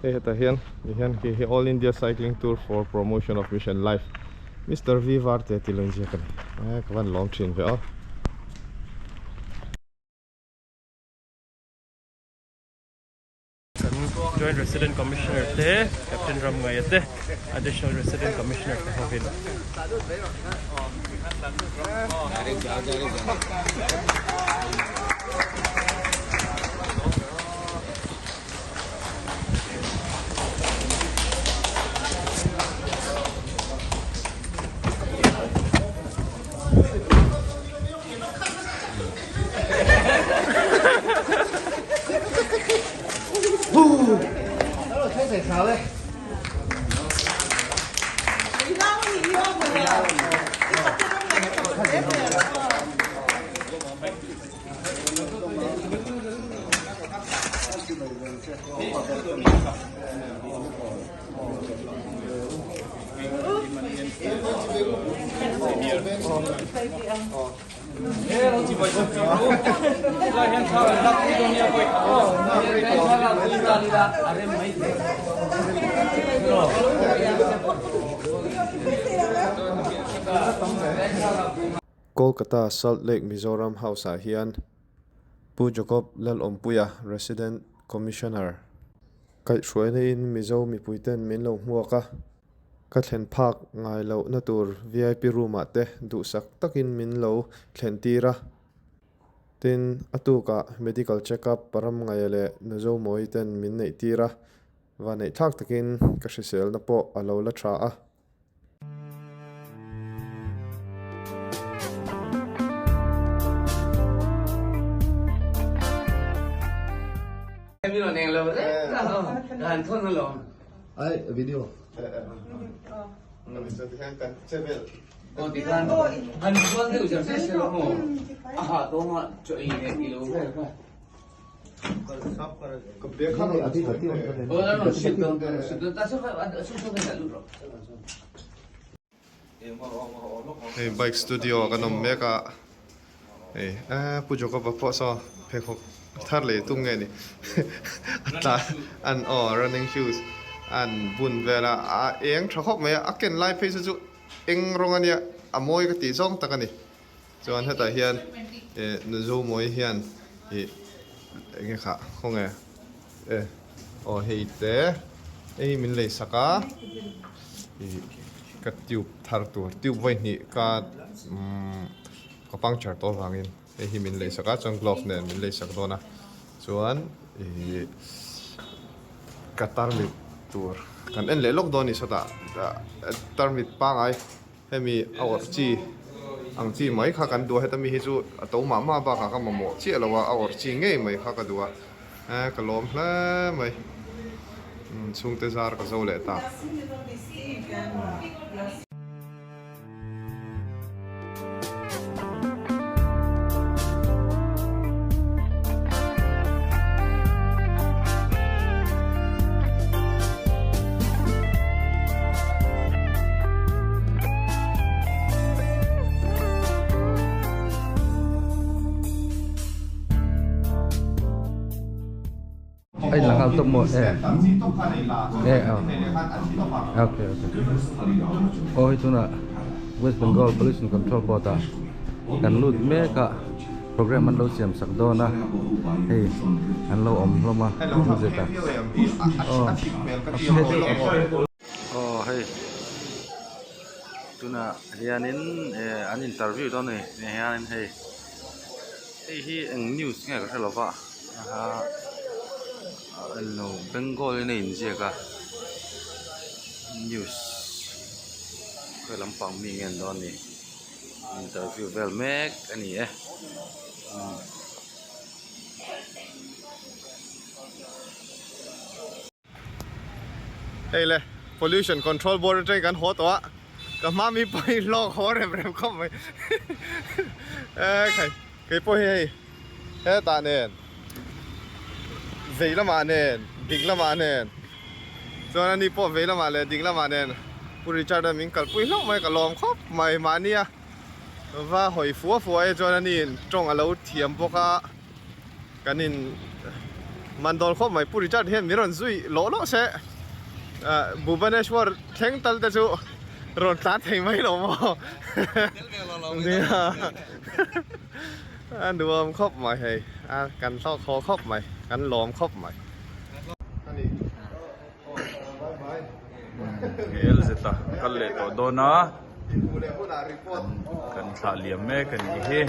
Hei hetah hian ti hian khi hi All India Cycling Tour for Promotion of Mission Life Mister V Varte tih lo inziak a ni. Eh ka van lawm thin ve aw. Kan Joint Resident Commissioner te, Captain Ramngaia te, Additional Resident Commissioner te hovin. Kolkata Salt Lake Mizoram House ah hian Pu Jacob Lalawmpuia Resident Commissioner kaihhruaina in Mizo mipui ten min lo hmuak a, ka thlen phak ngai loh na tur vip room ah te duhsak takin min lo thlen tir a, tin a tukah medical check up ram ngaia leh Nuzo Mawi ten min neih tir a, vaneih thlak takin ka hriselna pawh a lo la tha a. Hei bike studio ah kan awm mek a hei eee pu Jacob-a pawh saw pheikhawk thar leh tum nge ni a tlan an aw running shoes an bun vel a a eng tha khawp mai a a ken lai phei saw chu eng rawng a nia a mawi ka tih zawng tak a ni. Chuan hetah hian eh nu mawi hian ih eng nge khah khawnge eh aw hei te hei min lei sak a ih ka tube thar tur tube vawi hnih ka umm ka puncture tawh avangin hei hi min lei sak a chuan glove nen min lei sak dawn a chuan ih ka tarmit tur kan en leh lawk dawn a ni sawtah tarmit pangai. Hemi a awrh chi ang chi mai kha kan duh a, heta mi hi chu a to mah mah bakah ka mamawh chiah lo a, a awrh chi ngei mai kha ka duh a, eh ka lawm hle mai, chhungte zar ka zo leh ta. Ai là ngal top mo e e okay okay oi tuna West Bengal Pollution Control Board a kan lut mek a Program an lo siam sak dawn a, hei an lo awm hlawm a zet a aw aw hei tunah hianin eh an interview dawn a ni tah hianin hei hei hi eng news nge ka hre lo va aha englo bengal in a inziak a news khawi lampang mi nge an dawn ni. Interview vel mek a ni e. Hei le Pollution Control Board atangin kan haw tawh a, ka hma mi pawh hi hlawk haw rem rem khawp mai. Ekhai kei pawh hi hei hetah nen vei lamah nen ding lamah nen Chuan ani pawh vei lamah leh ding lamah nen Pu Richard-a min kalpui hlauh mai ka lawm khawp mai. Mahnia va hawi fua fua e chuan ani in tawng a lo thiam bawk a, kan in Man dawn khawp mai Pu Richard hian min rawn zui lawh lawh se Bhubaneswar thleng tal te chu rawn tlan thei mai lo maw nia a nuam khawp mai hei a kan hlawk haw khawp mai kan lawm khawp mai. LZ a kal leh tawh dawn a kan thlah liam mek a nih hi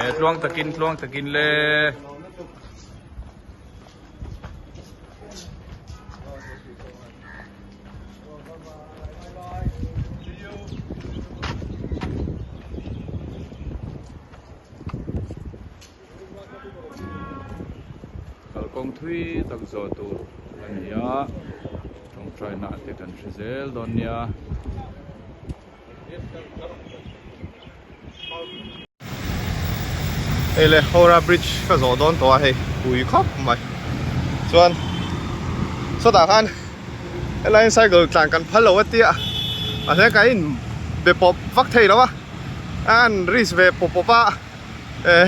e tluang takin tluang takin le. Kalkawng thui tak zawh tur a ni a, tawngtaina te kan hre zel dawn nia. Hei le Howrah Bridge ka zawh dawn tawh a hei pui khawp mai chuan sawtah khan helaiin cycle tlan kan phal lo a tia mahse ka in be pawp vak thei lo a an risk ve pawp pawp a.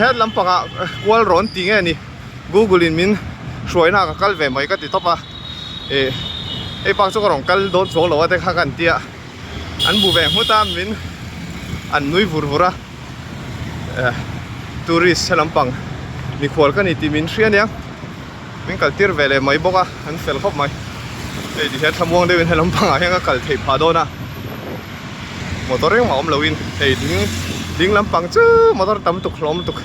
He lampangah kual rawn ti nge ni Google in min hruaina ka kal ve mai ka ti tawp a ih hei bak chu ka rawn kal dawn chuang lo a te kha ka an tia an bu ve nghut a min an nui vur vur a eh tourist he lampang mikhual ka ni tih min hria aniang min kal tir ve leh mai bawk a an fel khawp mai hei ti hian thlamuang deuhin he lampangah hian ka kal theih phah dawn a. Motor engmah awm loin hei ding ding lampang chu motor tam tuk hlawm tuk.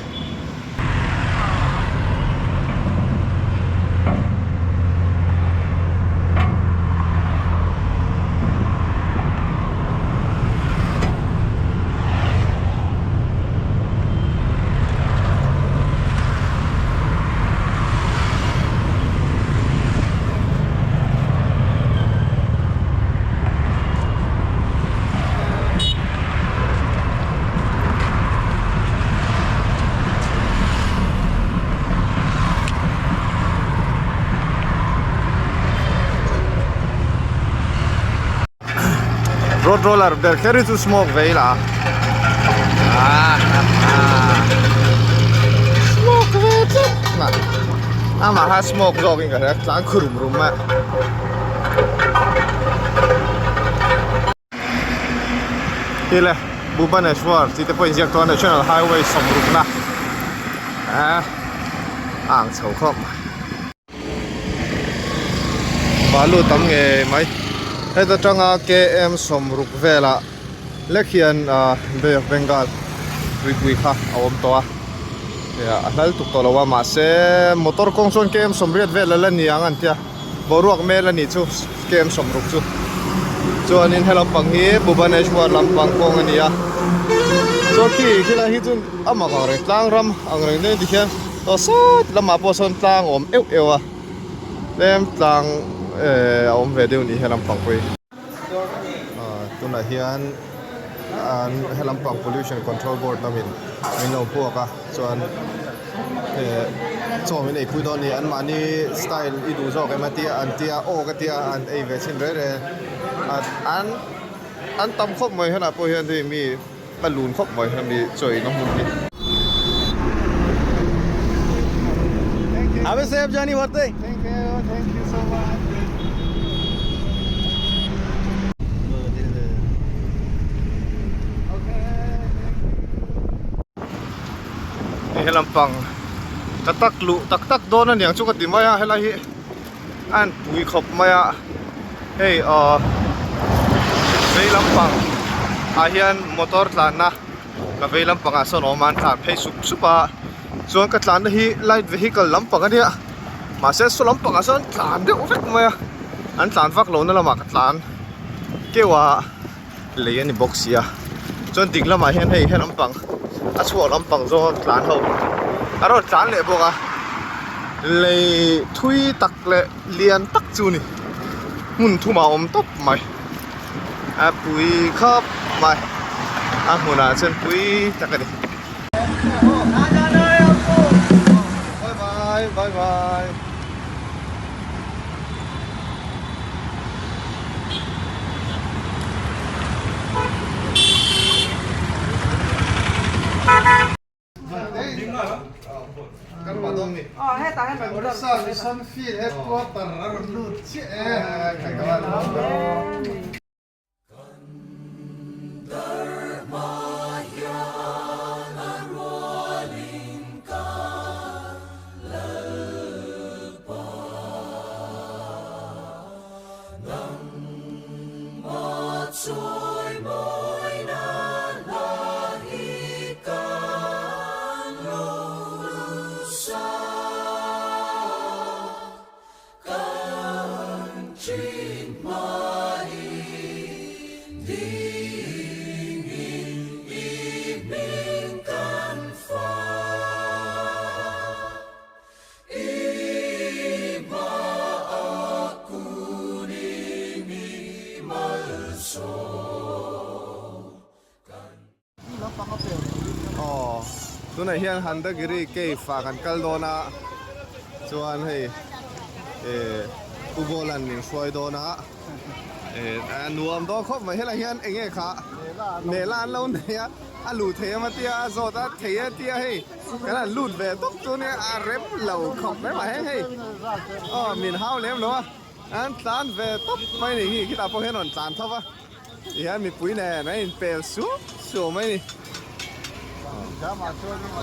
Road roller ber kher hi chu smoke ve ila smoke ve tlat amah kha smoke zawk in ka hria tlang khu rum rum a. Hi le Bhubaneswar tih te pawh inziak tawh a National Highway sawmrukna a ang chho khawp mai. Balu tam ngei mai heta tanga KM sawmruk velah lek hian Bay of Bengal tuipui kha a awm tawh a a hlal tuk tawh lo a mahse motor kawng chuan KM sawmriat vel a la ni ang an tia. Boruak mel a nih chu KM sawmruk chu chuanin he lampang hi Bhubaneswar lampang kawng a ni a chuan khi khilai hi chu a mak ang reng tlang ram ang reng deuh ti hian tawh sawt lamah pawh sawn tlang a awm euh euh a tlem tlang ehh a awm ve deuh a nih he lampang pawh hi. Tunah hian he lampang pollution control board lamin min lo puak a chuan eh chaw min eipui dawn a ni anmahni style i duh zawk em a tia an tia aw ka tia an ei ve chhin rei rei a an an tam khawp mai helaiah pawh hian hei mi a lun khawp mai hemi chaw eina hmun hi. Thank you, thank you so much. Hei lampang ka tak luh tak tak dawn a niang chu ka ti mai a helai hi a han pui khawp mai a hei ahh vei lampang ah hian motor tlanna ka vei lampang ah sawn a awm a an tlan phei sup sup a chuan ka tlanna hi light vehicle lampang a nia mahse saw lampang ah sawn an tlan deuh vek mai a an tlan vak lohna lamah ka tlan keuh a. Lei a ni bawk sia chuan ding lamah hian hei he lampang a chhuah lampang zawng a tlan ho a rawn tlan leh bawk a lei thui tak leh lian tak chu a ni hmun thum ah a awm tawp mai a pui khawp mai a hmunah chuan pui tak a ni. Bye bye bye bye. Arsa Mission Field Headquarter a rawn lut chiah e. Aw tunah hian Handagiri cave ah kan kal dawn a chuan hei eh Pu Bawlan min hruai dawn a eh a nuam dawn khawp mai helai hian eng nge kha nehla an lo nei a a luh thei em a tia a zawt a thei e tia hei kan han lut ve tawp chu nia a rem lo khawp mai mah heng hei aw min hau lem lo a an tlan ve tawp mai a ni hi khitah pawh hian a rawn tlan tho va. Tihian mipui nen a inpel suau suau mai a ni.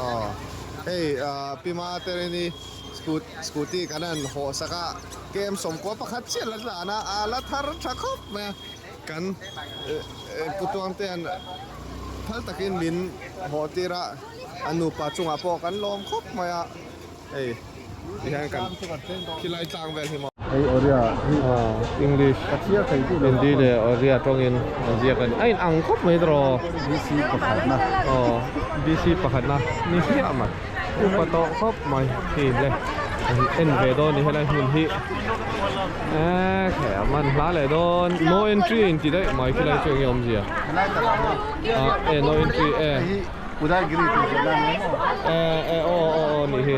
Aw hei Pi Materini scooty kan han hawh sak a kem sawmkua pakhat chiah la tlan a a la thar tha khawp mai a kan Pu Tuangte an phal takin min hawh tir a an nupa chungah pawh kan lawm khawp mai a hei tihian kan khilai tlang vel hi maw. Hei Odia hi English ka chhiar thei duh lo Hindi leh Odia tawngin an ziak a ni a in ang khawp mai tawh BC pakhatna aw BC pakhatna ni hliah mai upa tawh khawp mai hi le an en ve dawn ni helai hmun hi eee khai a man hla leh dawn no entry in ti daih mai khilai chu enge awmzia ah e no entry e. Udayagiri tih ziah lai ni maw? Eh eh aw aw aw nih hi.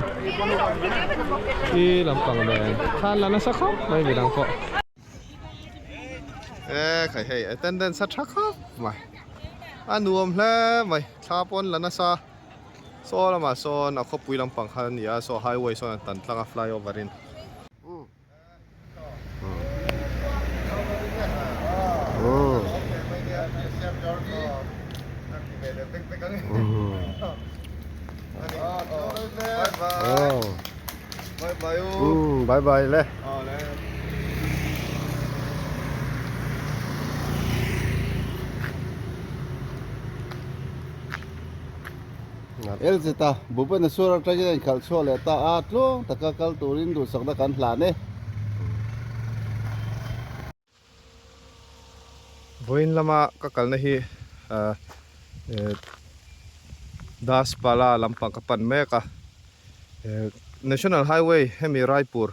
I lampang nen khan la nasa khawp mai midang pawh. Eh khai hei attendance a tha khawp mai. A nuam hle mai thla pawn la nasa. Saw lamah sawn a khawpui lampang khan a ni a saw highway sawn a tan tlang a flyover in. Bye bye le. Elzeta Bhubaneswar atangin a inkhalh chhuak leh ta a, tluang taka kal turin duhsakna kan hlan e. Vawiin lama ka kalna hi Daspala lampang ka pan mek a, National Highway hemi Raipur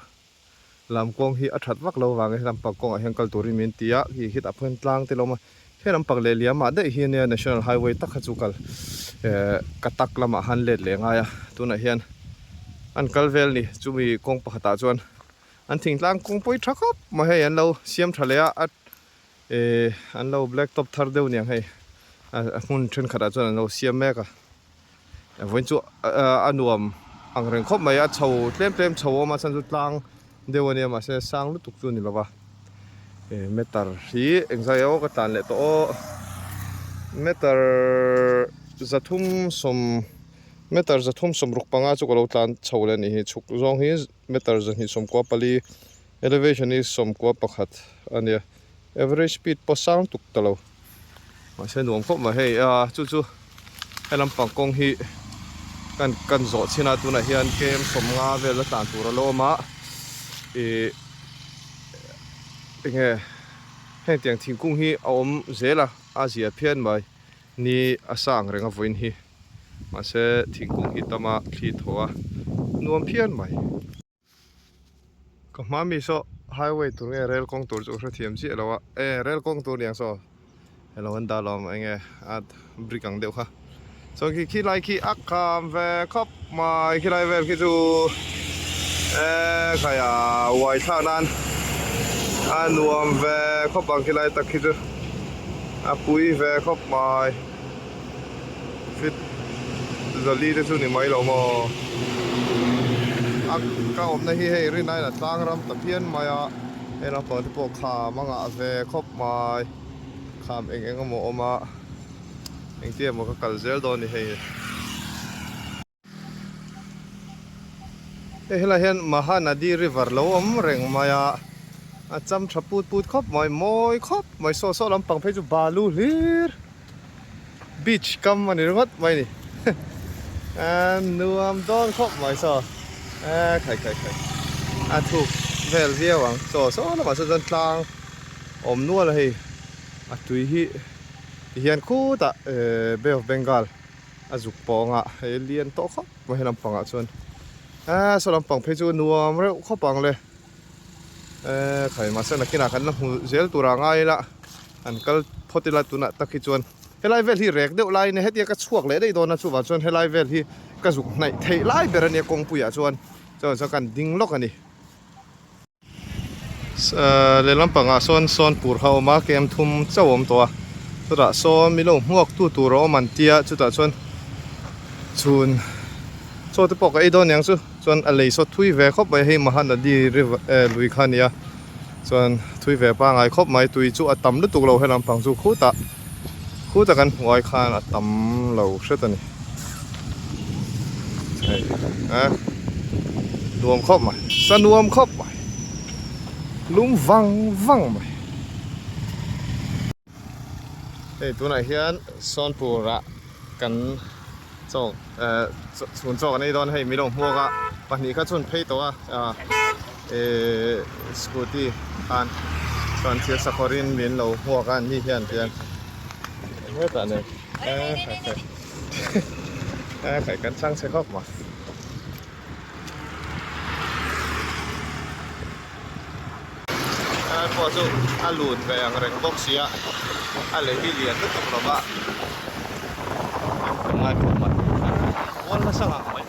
lam kawng hi a that vak lo vangin he lampang kawngah hian kal turin min ti a, khi khitah pawh hian tlang te lo awm a, he lampang leh liam ah daih hi ania national highway tak kha chu kal eh Katak lamah han let leh ngai a, tunah hian an kal vel ni chumi kawng pakhatah chuan an thingtlang kawng pawi tha khawp mai hei an lo siam tha leh a a eh an lo black top thar deuh niang hei a hmun thenkhatah chuan an lo siam mek a. Vawiin chu a nuam ang reng khawp mai a chho tlem tlem chho a awm a chhan chu tlang deuh a nia mahse sang lutuk chu a ni lova eh meter hi engzai aw ka tlan leh tawh aw meter zathum sawm meter zathum sawm ruk panga chu ka lo tlan chho leh a nih hi chhuk zawng hi meter zahnih sawmkua pali elevation hi sawmkua pakhat a nia average speed pawh sang tuk ta lo. Mahse nuam khawp mai hei a chu chu he lampang kawng hi kan kan zawh chin a tunah hian kem sawmnga vel a tlan tur a lo awm a ih enge heng tiang thingkung hi a awm zel a a zia phian mai ni a sang reng a vawiin hi mahse thingkung hi tam a thli thaw a nuam phian mai. Ka hma mi saw highway tur nge rail kawng tur chu ka hrethiam chiah lo a e rail kawng tur niang saw hello an dah lo eng nge a brick ang deuh kha chuan khi khilai khi a kham ve khawp mai khilai vel khi chu e khai a uai thlak nan a nuam ve khawp ang khilai tak khi chu a pui ve khawp mai. Fit zali te chu ni mai lo maw? A ka awmna hi hei rin aiin a tlang ram ta phian mai a, hei lampang te pawh kham a ngah ve khawp mai, kham eng eng emaw a awm a, engtin emaw ka kal zel dawn a ni hei. Hei helaiah hian Mahanadi river lo awm reng mai a, a cham tha put put khawp mai, mawi khawp mai, saw saw lampang phei chu balu hlir beach kam a ni ringawt mai a ni a nuam dawn khawp mai saw a khai khai khai a thuk vel viau ang saw saw lamah saw chuan tlang awm nual a hei a tui hi tihian khutah Bay of Bengal. A zuk pawngah hei lian tawh khawp mai he lampangah chuan eee saw lampang phei chu nuam reuh khawp ang le eee khai mahse nakinah kan la hmu zel turah ngai ila an kal phawt ila tunah tak hi chuan helai vel hi rek deuh laiin hetia ka chhuak leh daih dawn a chuvang chuan helai vel hi ka zuk hnaih theih lai ber ania kawngpuiah chuan chuan chuan kan ding lawk a ni. Lehlam pangah sawn sawn pur kha a awm a kem thum chauh a awm tawh a chutah sawn milo hmuak tu tur a awm an tia chutah chuan chhun chaw te pawh ka ei dawn aniang chu chuan a lei saw thui ve khawp mai hei Mahanadi river eh lui kha a nia chuan thui ve pangai khawp mai tui chu a tam lutuk lo helam pang chu khutah khutah kan hmuh ai khan a tam lo hret a ni hei eh nuam khawp mai sa nuam khawp mai lum vang vang mai hei tunah hian Sawnpur ah kan chaw eh chhun chaw kan ei dawn hei min lo hmuak a pahnih kha chhun phei tawh a ah eh scooty khan chuan thil sakawrin min lo hmuak a ni hian tian hetah nen eh khai khai eh khai kan chhang chhe khawp mai. Helai pawh chu a lut ve ang reng bawk sia a lei hi lian lutuk lo va ka ngai khawp mai mual nasa ngang mai.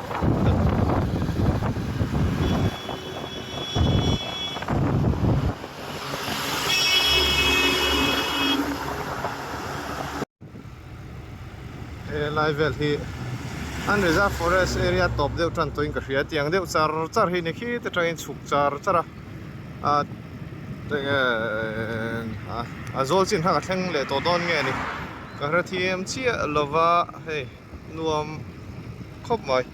He lai vel hi an reserve forest area tawp deuh tan tawhin ka hria tiang deuh char char hi ni khi te tangin chhuk char char a a enge a zawl chin kha ka thleng leh tawh dawn nge ni ka hrethiam chiah lova hei nuam khawp mai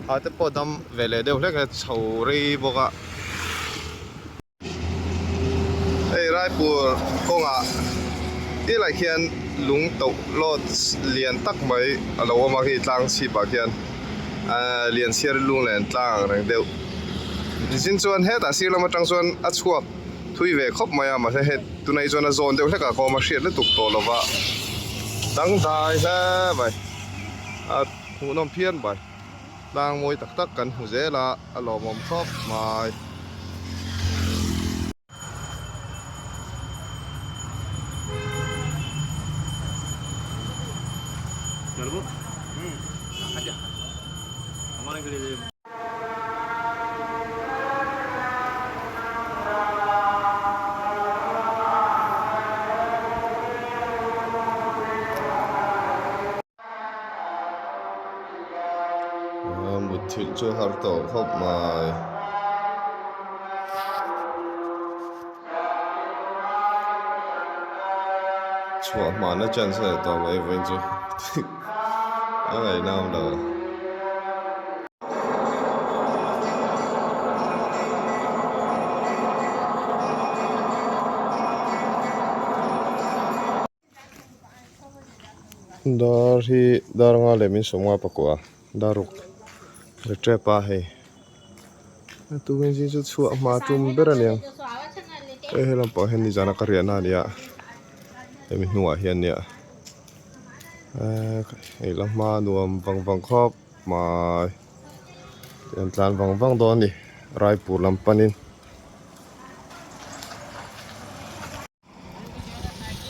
ha te pawh dam ve leh deuh hlek a chho rei bawk a. Hei Raipur kawngah tilai khian lung toh lawt lian tak mai a lo awm a khi tlang chhip ah khian ahh lian chhiar lung len tlang ang reng deuh zin chuan hetah sir lam atang chuan a chhuak thui ve khawp mai a mahse hei tunah hi chuan a zawn deuh hlek ah ka awm a hriat lutuk tawh lo va dangdai hle mai a hmuhnawm phian mai. Tlang mawi tak tak kan hmu zel a, a lawmawm khawp mai. Mutthilh chu har tawh khawp mai. Chhuah hmana chance a nei tawh mai vawiin chu a ngaihnam lo. Dar hi dar nga leh min sawm nga pakua dar ruk ri tep a hei tukin zing chu chhuah hma tum ber a niang hei helam pawh hian nizan a ka riahna a nia hemi hnungah hian nia hei la hma nuam vang vang khawp mai an tlan vang vang dawn a ni Raipur lam panin.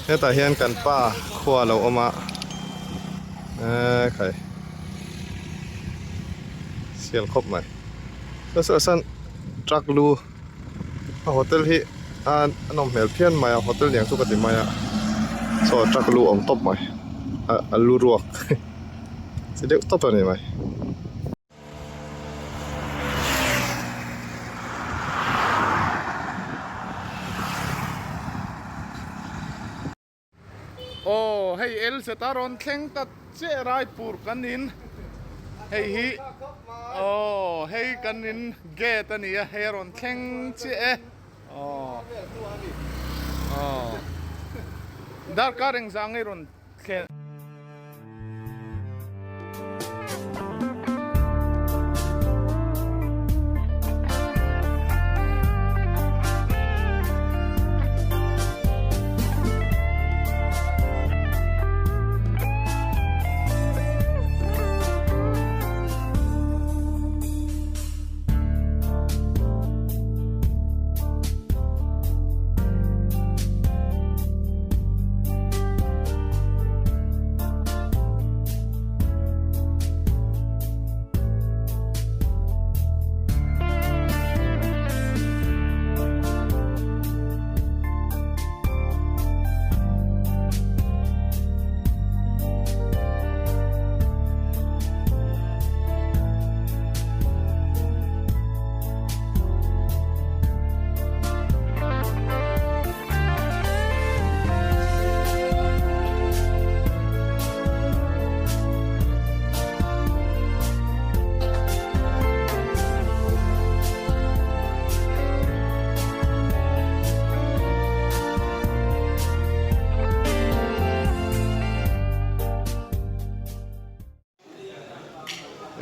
Hetah hian kan pa khua a lo awm a eee khai sial khawp mai saw sawn truck lu a hotel hi a nawm hmel phian mai a hotel niang chu ka ti mai a saw truck lu awm tawp mai a lu ruak chi deuh tawp a ni mai. Hei LZ a rawn thleng ta chiah Raipur kan in hei hi aw hei kan in gate a ni a hei a rawn thleng chiah e aw aw darkar engzah nge rawn thleng.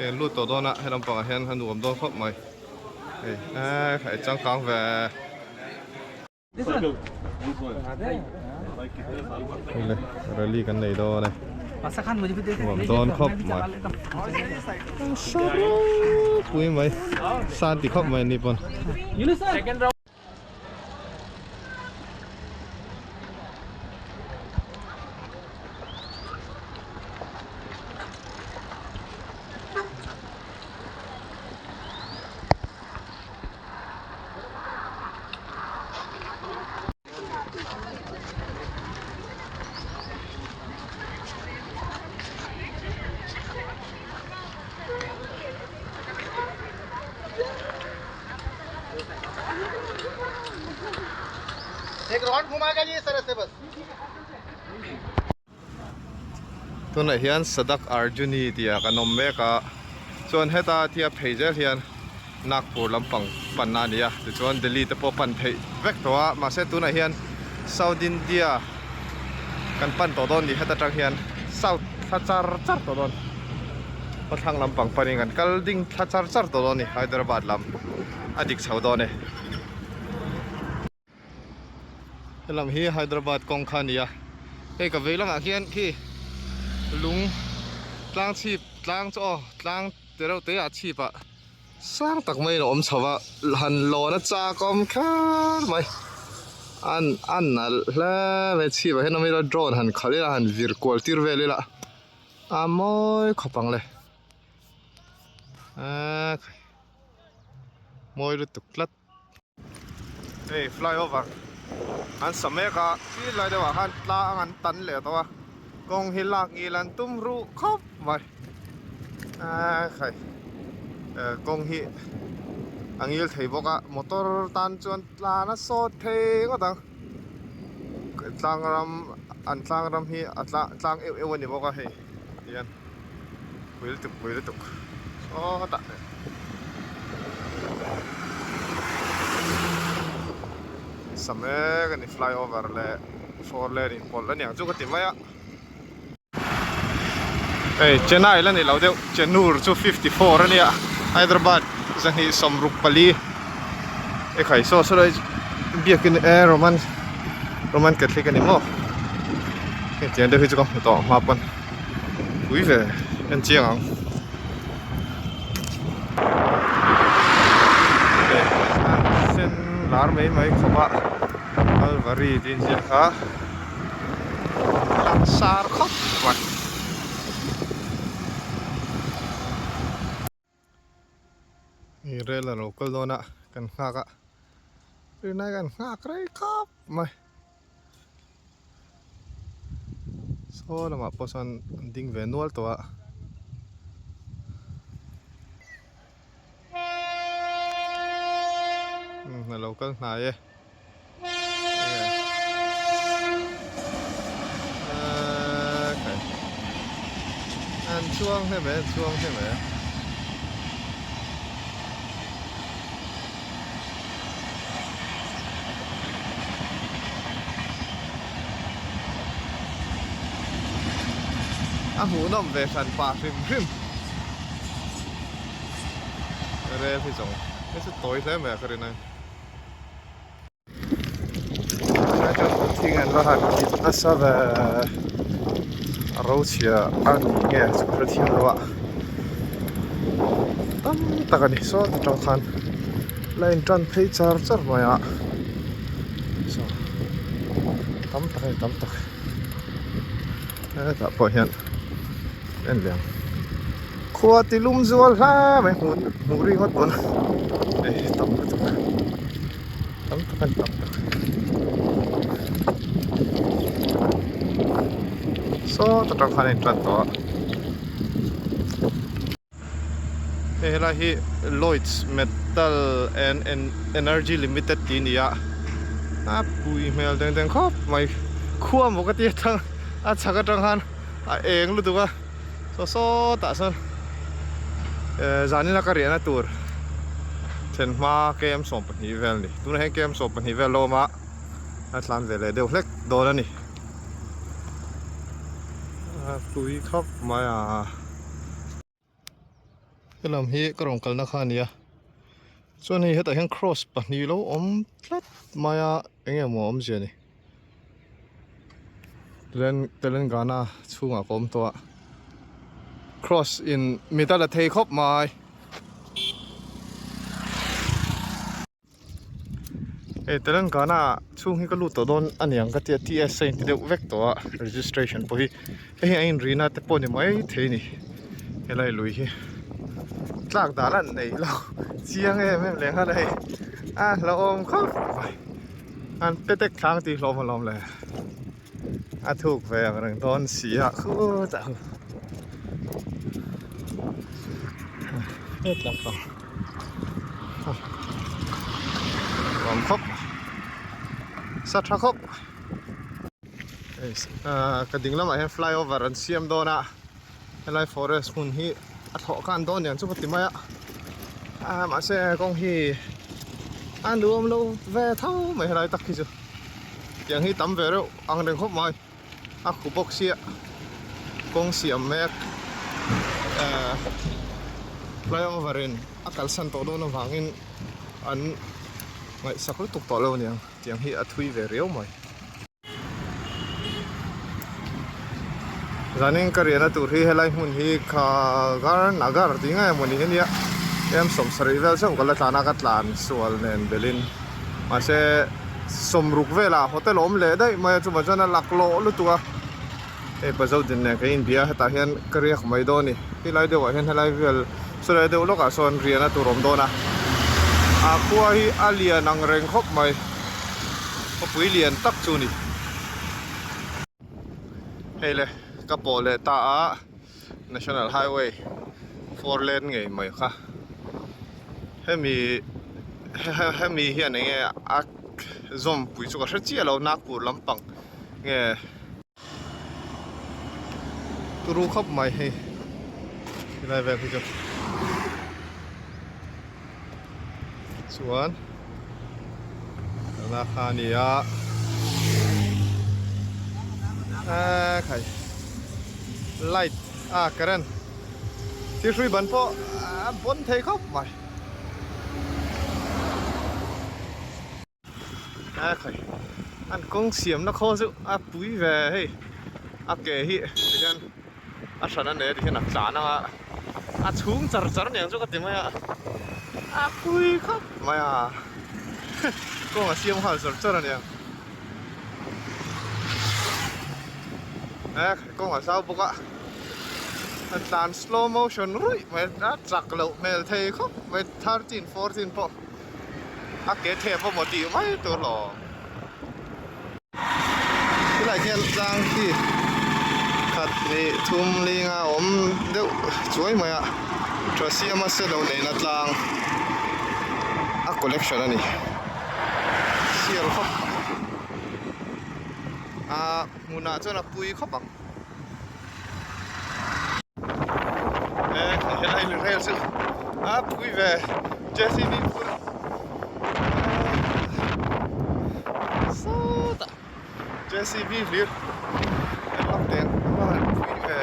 Eng lut tawh dawn a he lampangah hian a nuam dawn khawp mai hei eee changkang ve. Rally kan nei dawn e nuam dawn khawp mai pui mai san ti khawp mai ni pawn. Tunah hian Sadak Arjuni tih ah kan awm mek a, chuan heta thia phei zel hian Nagpur lampang panna a ni a, tichuan Delhi te pawh pan theih vek tawh a, mahse tunah hian South India kan pan tawh dawn ni heta tang hian South thla char char tawh dawn khawthlang lampang panin kan kal ding thla char char tawh dawn a ni Hyderabad lam a dik chho dawn e. Helam hi Hyderabad kawng kha a ni a, hei ka vei lamah khian khi lung tlang chhip tlang chu aw tlang te reuh te ah chhip ah sang tak maiin a awm chho a han lawn a chak awm kher mai an a nalh hle mai chhip ah hian awm ila drone han khalh ila han vir kual tir vel ila a mawi khawp ang le eee mawi lutuk tlat. Hei flyover an sa mek a khi lai deuh ah khan tlang an tan leh tawh a kawng hi lak ngil an tum ruh khawp mai eee khai kawng hi a ngil thei bawk a motor tan chuan tlan a sawt thei ngawt ang tlang ram an tlang ram hi a tlang euh euh a ni bawk a hei tihian. Pui lutuk pui lutuk sawtah sa mek a ni flyover leh four lane inpawlh a niang chu ka ti mai a hei Chennai la ni lo deuh Chennur chu 54 a nia Hyderabad 264 e khai saw saw lai biakin e Roman Roman Catholic a ni maw heng tiang deuh hi chu ka hmu tawh hma pawn. Pui ve en chiang ang. Sen lar mai mai khawp a Calvary tih inziak kha langsar khawp mai. Hei rel a lo kal dawn a kan nghak a rinai kan nghak rei khawp mai saw lamah pawh sawn an ding ve nual tawh a. Umm a lo kal hnai e. An chuang hnem e, an chuang hnem e. A hmuhnawm ve hran pah hrim hrim. Rel hi zawng hei chu tawi hle mai a ka rin a. Thing an va han kit nasa ve a ro chhia a ni nge chu ka hrethiam lo a tam tak a ni sawn atang khan la in tan phei char char mai a saw tam tak a ni tam tak hetah pawh hian en leh ang khua ti lum zual hle mai hmuh hmuh ri ngawt pawn hei tam lutuk tam tak a ni tam tak sawt atang khan a in tan tawh a hei helai hi Lloyds Metal and Energy Limited tih a ni a a pui hmel deng deng khawp mai khua maw ka ti atang a chhak atang khan a eng lutuk a saw sawtah sawn zanin a ka riahna tur thlen hma kem 12 vel a ni tunah hian kem 12 vel a awm a a tlan ve leh deuh hlek dawn a ni a pui khawp mai a. Helam hi ka rawn kalna kha a ni a chuan hei hetah hian cross pahnih lo awm tlat mai a eng nge maw awmzia ni Telangana chhungah ka awm tawh a cross in mit a la thei khawp mai. Hei Telangana chhung hi ka lut tawh dawn a niang ka tia TS a inti deuh vek tawh a registration pawh hi hei hi a inrina te pawh ni mai thei a ni helai lui hi tlak dan an nei lo chiang em em leh nghal a hei a hlauhawm khawp mai an petek thlang tih hlawm alawm le a thuk ve ang reng dawn si a khutah hetlam pang. Awm khawp sa tha khawp ka ding lamah hian flyover an siam dawn a helai forest hmun hi a thlawh khan dawn niang chu ka ti mai a mahse kawng hi a nuam lo ve tho mai helai tak hi chu tiang hi tam ve reuh ang reng khawp mai. a khu bawk sia kawng siam mek flyover in a kalsan tawh dawn avangin an ngaihsak lutuk tawh lo aniang tiang hi a thui ve riau mai. Zanin ka riahna tur hi helai hmun hi Khagar Nagar tih nge mawni hi ania tlem 70 vel chauh ka la tlan a ka tlan sual nen belin mahse Sawmruk velah hotel a awm leh daih mai a chuvang chuan a laklawh lutuk a hei Pazo din nen kan inbia a hetah hian ka riak mai dawn a ni helai deuhah hian helai vel sawlai deuh lawkah sawn riahna tur a awm dawn a a khua hi a lian ang reng khawp mai khawpui lian tak chu a ni hei le ka pawh leh ta a National Highway 4 lane ngei mai kha hemi hemi hian eng nge a zawmpui chu ka hre chiah lo Nagpur lampang nge turu khawp mai hei helai vel hi chu chuan tuna kha a ni a eee khai light a current thil hrui ban pawh a bawn thei khawp mai eee khai an kawng siamna khawl chu a pui ve hei a ke hi tihian a hran a nei a tihian a tlan ang a a chhung char char aniang chu ka ti mai a a pui khawp mai a kawng a siam nghal char char aniang e kawng a zau bawk a a tlan slow motion ruih mai a chak loh hmel thei khawp mai 13 14 pawh a ke thep a maw tih mai tur hlawm. Helai hian tlang khi khat hnih thum linga awm deuh chuai mai a tha siama selo neihna tlang a collection a ni sial khawp a hmunah chuan a pui khawp ang. A pui ve JCB phur sawtah JCB hlir en lawk teh ang a han pui ve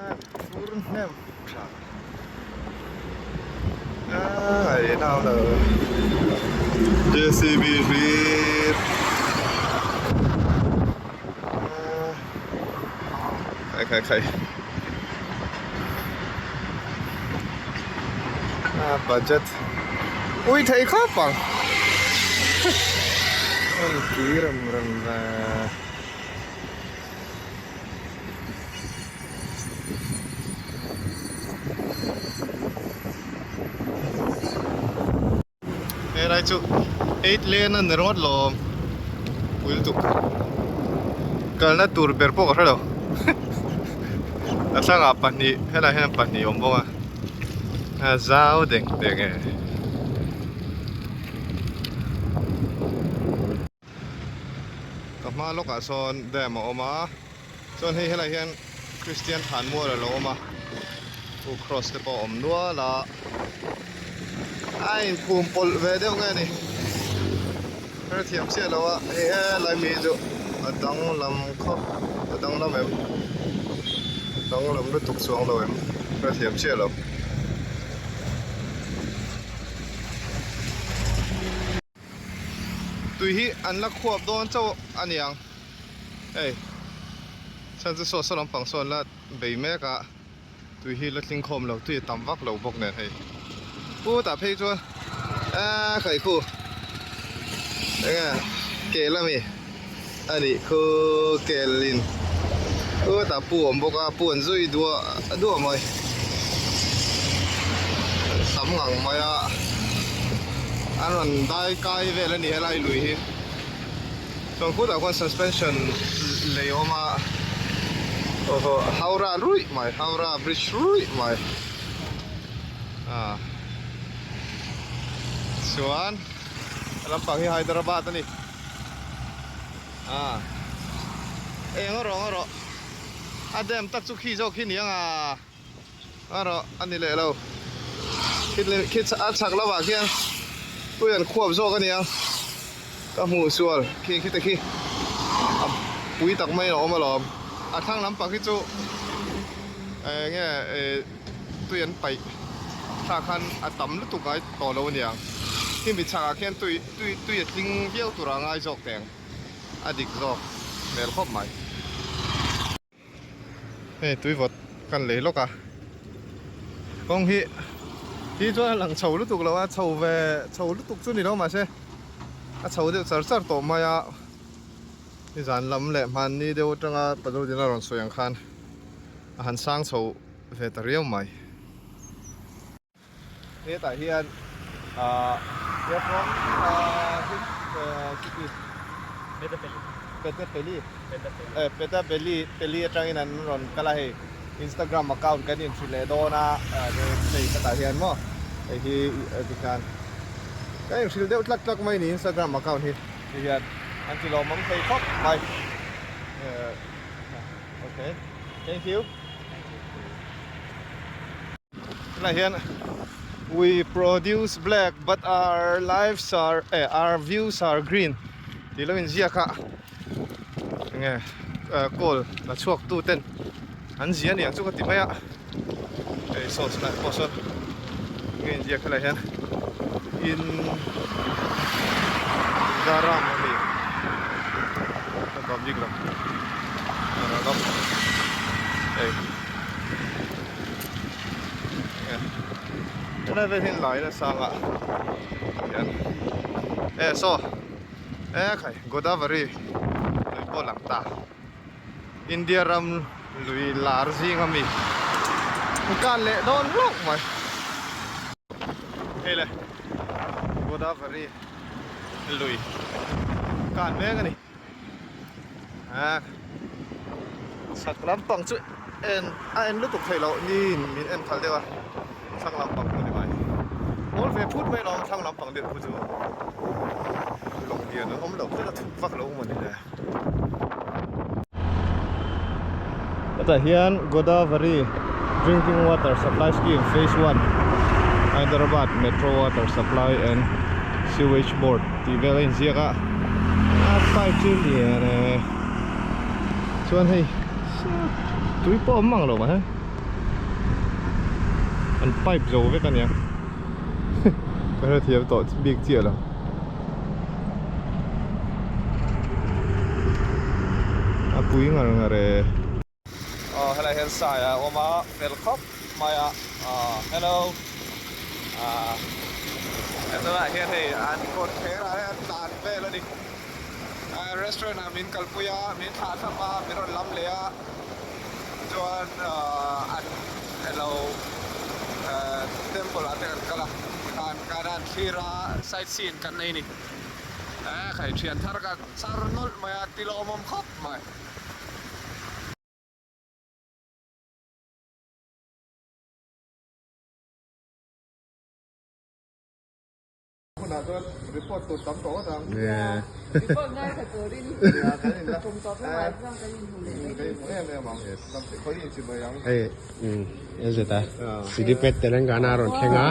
a phur hnem tha a ei nau lo JCB hlir khai khai khai a budget ui thei khawp ang hmun pui rem rem ve Helai chu eight lane a ni ringawt lawm pui lutuk kalna tur ber pawh ka hre lo a thlangah pahnih helai hian pahnih a awm bawk a a zau deng deng e. Ka hma lawkah sawn dam a awm a chuan hei helai hian Kristian thlan mual a lo awm a u cross te pawh a awm nual a a inphum pawlh ve deuh nge ni hrethiam chiah lo a hei helai mi chu a danglam khawp a danglam em a danglam lutuk chuang lo em hrethiam chiah lo. Tui hi an la khuap dawn chauh a niang hei chhan chu saw saw lampang sawn la bei mek a tui hi la tling khawm lo tui a tam vak lo bawk nen hei putah phei chuan eee khaih khu enge kel ami a nih khu kel in putah pu a awm bawk a pu an zui duah duah mai tam ngang mai a an rawn dai kai vel a ni helai lui hi chuan khutah khuan suspension lei a awm a aw haw Howrah ruih mai Howrah bridge ruih mai ah chuan a lampang hi Hyderabad a ni. A eng a rawh a rawh a dam tak chu khi zawk khi ni ang a a rawh a ni leh lo khi khi a chhak lamah khian tui an khuap zawk a nia ka hmuh sual khi khi te khi a pui tak mai a awm alawm a thlang lampang hi chu eng nge eh tui an paih thlak khan a tam lutuk ngai tawh lo a niang khimi chhakah khian tui tui tui a tling viau tur a ngai zawk teng a dik zawk hmel khawp mai. Hei tui vawt kan lei lawk a kawng hi hi chuan a lang chho lutuk lo a chho ve chho lutuk chu ni lo mahse a chho deuh char char tawh mai a nizan lam leh hmanni deuh atanga Padodina rawn sawi ang khan a han sang chho ve ta riau mai. Hetah hian ahh we are from ahh which city Petapeli eh Petapeli peli atangin an rawn kal a hei Instagram account kan inhrilh leh dawn a hei hetah hian maw hei hi tikhan kan inhrilh deuh tlak tlak mai a ni Instagram account hi tihian an ti lawmawm thei khawp mai eh okay thank you. Tunah hian we produce black but our lives are eh our views are green tih lo inziak a enge eh kawl la chhuak tu ten an zia aniang chu ka ti mai a hei saw chulai pawh sawn enge inziak helai hian in daram ami ka bam bik lo hei. Helai vel hian lai nasa ang a hian e saw e khai Godavari lui pawh lang ta India ram lui lar zing ami kan leh dawn hlauh mai hei le Godavari lui kan mek ani. A chhak lampang chu en a en lutuk theih loh niin min en khalh deuh a thlang lampang pawh ni mai mawl ve phut mai lawm thlang lampang deuh khu chu lawng lian an awm lo tlat a thuk vak lo maw ni le. Hetah hian Godavari Drinking Water Supply Scheme Phase One Hyderabad Metro Water Supply and Sewage Board tih vel a inziak a a pipe chu lian e chuan hei tui pawh a awm mang lo mah he an pipe zo vek ania ka hrethiam tawh bik chiah lo. A pui ngar ngar e. Aw helai hian sai a awm a fel khawp mai a aw hello ah tunah hian hei an kawt kher ah hian an tlan vel a ni ah restaurant ah min kalpui a min thlah thlap a min rawn lam leh a chuan ah an elo ah temple ah te kan kal a khan kan han thlir a sightseeing kan nei a ni eh khai thian thar ka char nawlh mai a ti lawmawm khawp mai. Hunah chuan report tur tam tawh ngawt ang. Report ngaithla turin kum tawp lamah chuan kan inhmu leh mai Kan inhmu em em ang. Khawi inchimei ang. Hei ezet a Silipet Telangana a rawn thleng a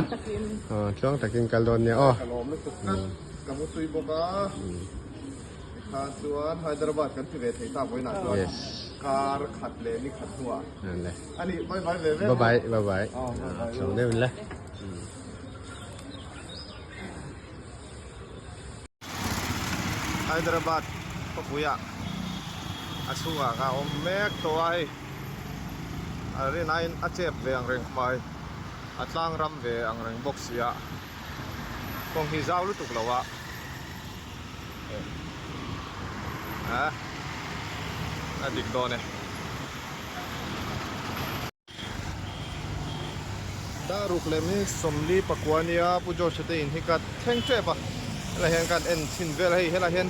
tluang takin kal dawn nia aw. Ka lawm lutuk tlat ka mu tui bawk a. Tikha chuan Hyderabad kan ti ve thei ta vawiinah chuan kar khat leh ni khat hnuah a ni bye bye ve ve. Bye bye bye bye chhawng deuh in le. Hyderabad khawpuiah a chhungah ka awm mek tawh a hei a rinaiin a chep ve ang reng mai a tlang ram ve ang reng bawk sia kawng hi zau lutuk lo a. A a dik dawn e. Daruk leh minute sawmli pakua nia Pu George te in hi ka thleng tep a helai hian kan en chhin vel a hei helai hian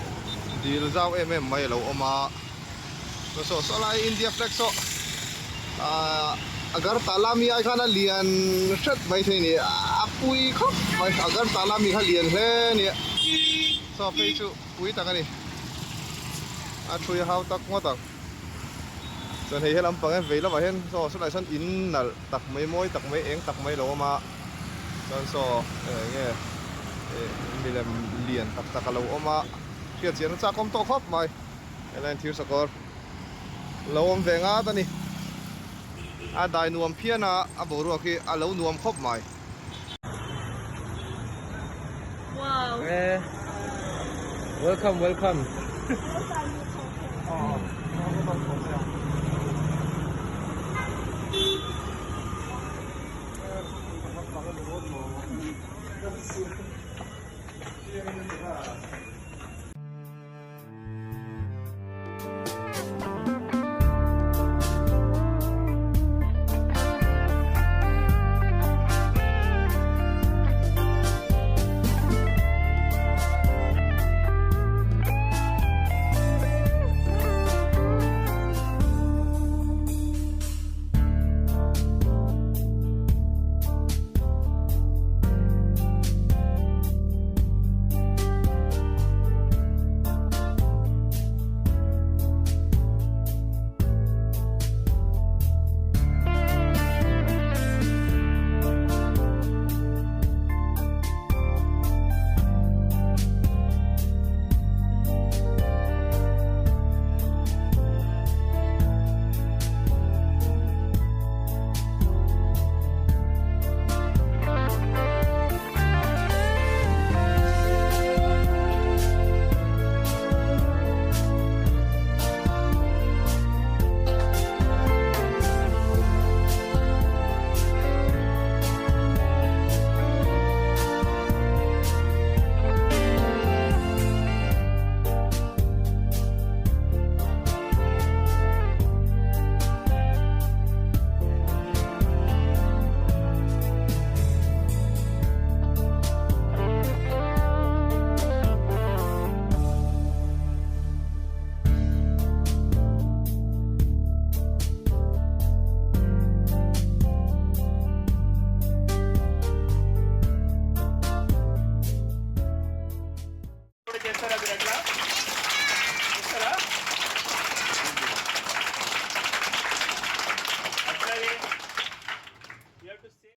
dil zau em em mai a lo awm a saw saw lai India flag saw ahh Agartala mi ai khan a lian hret mai thei a ni a pui khawp mai Agartala mi kha lian hle a ni saw phei chu pui tak a ni a thui hau tak ngawt ang chuan hei helam pang hian vei lamah hian saw saw sawn in nalh tak mai mawi tak mai eng tak mai a lo awm a chuan saw eng nge milem lian tak tak a lo awm a hriat chian a chak awm tawh khawp mai. Helai thir sakawr lo awm ve ngat a ni. A dai nuam phian a, a boruak hi a lo nuam khawp mai. Wow. Eh. Welcome, welcome.